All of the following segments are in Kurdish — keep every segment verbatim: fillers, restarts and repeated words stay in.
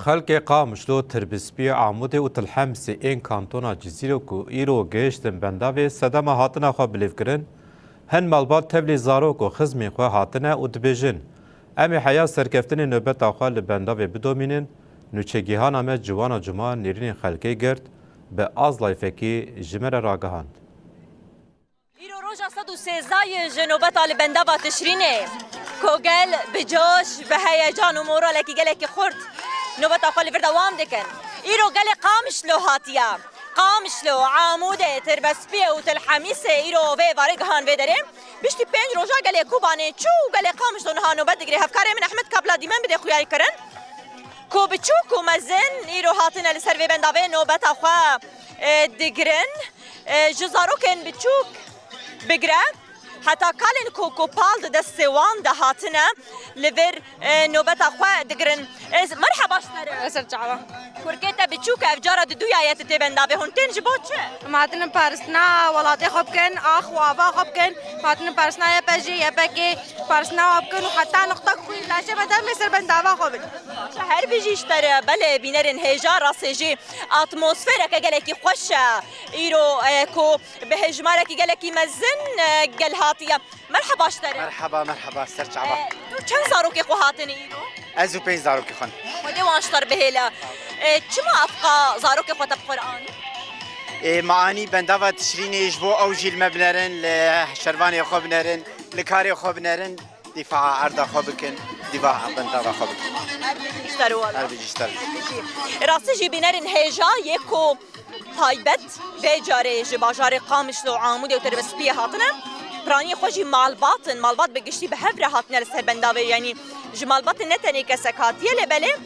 Xelkê Qamişlo, Tirbispiyê, Amûdê û Tilhemsê ên kantona Cizîrê ku îro gihiştin bendavê sedema hatina xwe bilêvkirin, hin malbat tevlî zarok û xizmên xwe hatine û dibêjin, em ê heya serkeftinê nobeta xwe li bendavê bidomînin, nûçegihana me Ciwana Cuma nêrînên xelkê girt, bi Azlayî Fekî ji me re ragihand. Îro roja sed û sêzdeh ye ji nobeta li bendava Tişrînê, ku gel bi coş, bi heyecan û moralekî gelekî xurt nobeta xwe li vir dewam dikin. Îro gelê Qamişlo hatiye. Qamişlo, Amûdê, Tirbespiyê û Tilhemîsê îro vê varê gihan vê derê. Piştî pênc roja gelê Kobanê çû û gelê Qamişlo niha nobet digire. Hevkarê min Ehmed Kabla dîmen bide xuyaî kirin, ku biçûk û mezin îro hatine li ser vê bendavê nobeta xwe, e, digirin. E, ji zarokên biçûk bigre heta kalên ku, ku pal di destê wan de hatine li vir, e, nobeta xwe digirin. Ez, merheba ji te re. Ser çava. Kurkê te biçûk e, ev cara diduya ye tu tê bendavê. Hûn tên ji bo çi? Em hatinin paristina welatê xwe bikin, ax û ava xwe bikin. Em hatinin paristina Y P G, Y P K, paristina wan bikin û heta nuqta ku xwîn laşê me demê ser bendava xwe bin. Her bijî ji te re. Belê, bînerên hêja, rastê jî atmosfereke gelekî xweş e. Îro, e, ku bi hejmarekî gelekî mezin, e, gel hatiye. Merheba ji te re. Merheba, merheba, ser çava. E, tu çend zarokê xwe hatine îro? Ez û pênc zarokê xwe. Xwedê wan ji te re bihêle. E, çima evqa zarokê xwe te bi xwe re anî? Ê, me anî bendava Tişrînê ji bo ew jî li me binerin, li şervanê xwe binerin, li karê xwe binerin, dîfa erda xwe bikin, dîfa bendava xwe bikin. Her bijî ji te re wala. Her bijî ji te re. Rastî jî bînerên hêja yê ku taybet vê carê ji bajarê Qamişlo, Amûdê û Tirbespiyê hatine. Piraniyê xwe jî malbat in. Malbat bi giştî bi hev re hatine li ser bendavê, yanî ji malbatê ne tenê kesek hatiye, lê belê,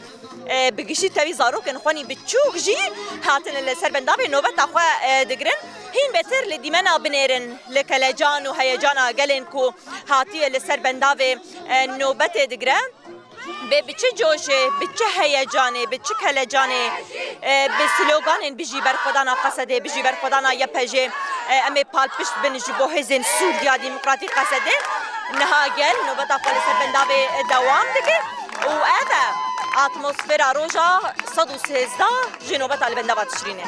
e, bi giştî tevî zarokên xwenî biçûk jî hatine li ser bendavê nobeta xwe, e, digirin. Hîn bêtir li dîmena binêrin, li kelecan û heyecana gelên ku hatiye li ser bendavê, e, nobetê digire. Bê bi çi coşê, bi çi heyecanê, bi çi kelecanê, e, bi sloganên "Bijî berxwedana Qesedê, bijî berxwedana Y P G, e, em ê palpişt bin ji bo hêzên Sûriya Demokratîk Qesedê", niha gel nobeta xwe li ser bendavê dewam dike û ev e atmosfera roja sed û sêzdeh ji nobeta li bendava Tişrînê.